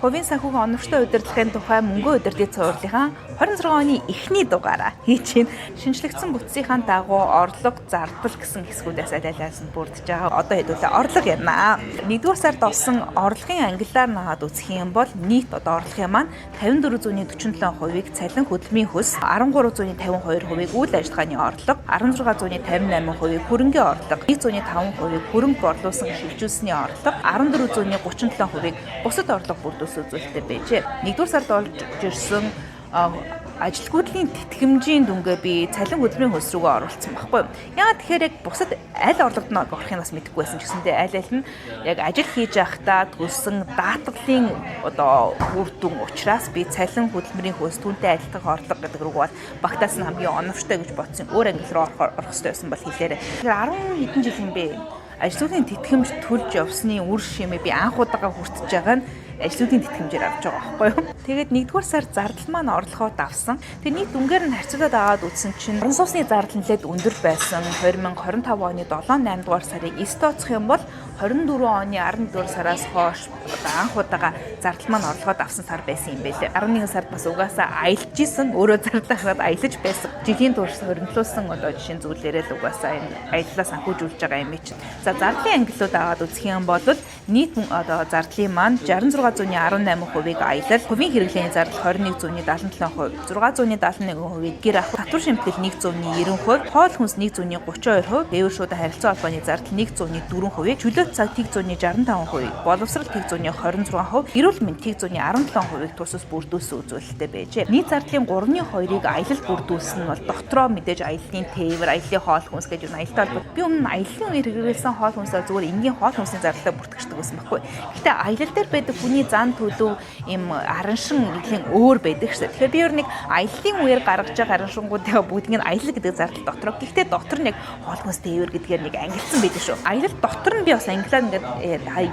Хувийн санхүүгийн оновчтой удирдлагын тухай мөнгөн удирдах цувралынхаа 26 оны эхний дугаараа хийж байна. Шинжлэгдсэн бүтцийнхаа дагуу орлого, зардал гэсэн хэсгүүдээс аль алиас нь бүрдэж байгаа. Одоо хэдүүлээ орлого ярина. 1-р сард олсон орлогын ангиллаар наваад үзэх юм бол нийт одоо орлогын маань 54.47%-ийг цалин хөдөлмөрийн хөлс, 13.52%-ийг үйл ажиллагааны орлого, 16.58%-ийг хөрөнгийн орлого, 1.5%-ийг хөрөнгө борлуулсан шилжүүлсний орлого, 14.37%-ийг бусад орлого бүрдүүлсэн үзүүлэлттэй байжээ. 1-р сард олж ирсэн ажилгүйдлийн тэтгэмжийн дүнгээ би цалин хөдөлмөрийн хөлс рүүгээ оруулсан байхгүй юу. Яагаад тэгэхээр яг бусад аль орлогод нь орохыг бас мэдэхгүй байсан ч гэсэндээ аль аль нь яг ажил хийж байхдаа төлсөн даатгалын одоо үр дүн учраас би цалин хөдөлмөрийн хөлс түүнтэй адилхан орлого гэдэг рүү бол багтаас нь хамгийн оновчтой гэж бодсон. Өөр англи руу орох хэрэгтэй байсан бол хэлээрэй. Тэгэхээр 10 хэдэн жил юм бэ? Ажлуудын тэтгэмж төлж явсны үр шимээ би анх удаага хүртэж байгаа нь ажлуудын тэтгэмжээр авч байгаа байхгүй юу. Тэгээд 1-р сар зардал маань орлогоо давсан. Тэгээд нийт дүнгээр нь харьцуулаад аваад үзсэн чинь орон сууцны зардал нэлээд өндөр байсан. 2025 оны 7 8 дугаар сарыг эс тооцох юм бол 24 оны 11 дугаар сараас хойш одоо анх удаага зардал маань орлогоо давсан сар байсан юм байлээ. 11 сард бас угаасаа аялж исэн. Өөрөө зарлаа хараад аялаж байсан. Жилийн турш хоригдлуулсан одоо жишээн зүйлээрээ л угаасаа энэ аяллаа санхүүжүүлж байгаа юм чинь. За, зардлын ангиллууд аваад үзэх юм бол нийт одоо зардлын маань 66.18%-ийг аялал, хувийн хэрэглээний зардал 21.77%, 6.71%-ийг гэр ахуй, татвар шимтгэл 1.90%, хоол хүнс 1.32%, дээвэр шуудан харилцан холбооны зардал 1.4%, чөлөөт цаг 0.65%, боловсрал 0.26%, эрүүл мэнд 0.17%-ийг тус ус бүрдүүлсэн үзүүлэлттэй байжээ. Нийт зардлын 3.2-ыг аялал бүрдүүлсэн нь бол дотроо мэдээж аяллын тээвэр, аяллын хоол хүнс гэж юу аялалтай холбоотой. Би өмнө нь аяллын үеэр хэрэглэсэн хоол хүнсээ зүгээр энгийн хоол хүнсний зардлаа бүртгэждэг байсан байхгүй. Гэхдээ аялал дээр байдаг хүний зан төлөв им араншин нэгэн өөр байдаг шээ. Тэгэхээр би ер нь аяллын үеэр гаргаж байгаа араншингуудаа бүгднийг нь аялал гэдэг зардал дотроо. Гэхдээ дотор нь яг хоол хүнс тээвэр гэдгээр нэг ангилсан байдаг шүү. Аялал дотор нь би бас англиар ингээд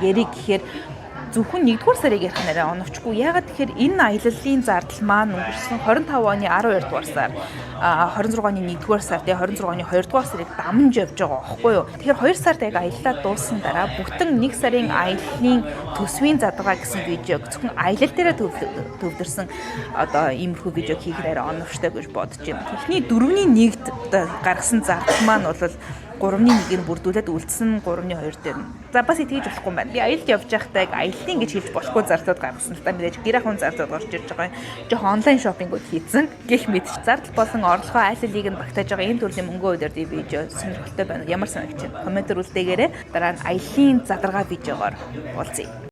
яриг гэхээр зөвхөн 1-р сарыг ярих нэрээ оновчгүй. Яагаад тэгэхээр энэ аяллын зардал маань өнгөрсөн 25 оны 12 дугаар сар, 26 оны 1-р сар, тэгээ 26 оны 2 дугаар сарыг дамж явж байгаа байхгүй юу. Тэгэхээр 2 сард яг аяллаа дууссан дараа бүтэн 1 сарын аяллын төсвийн задаргаа гэсэн видеог зөвхөн аялал дээрээ төвлөрсөн одоо иймэрхүү видео хийх нэрээ оновчтой гэж бодож байна. Эхний 4-ний 1-д одоо гаргасан зардал маань бол 3-ны 1-ийг бүрдүүлээд үлдсэн 3-ны 2 дээр. За, бас итгэж болохгүй юм байна. Би аялалд явж байхдаа яг аяллаа гэж хэлж болохгүй зардлууд гаргасан л та, мэдээж гэр ахуйн зардлууд гарч ирж байгаа юм. Жохон онлайн шопингууд хийцэн гэх мэт. Зардал болон орлогоо аль алийг нь багтааж байгаа энэ төрлийн мөнгөн удирдах видео сонирхолтой байна. Ямар санагч байна? Комментэр үлдээгээрэй. Дараа нь аяллаа задаргаа видеогоор уулзъя.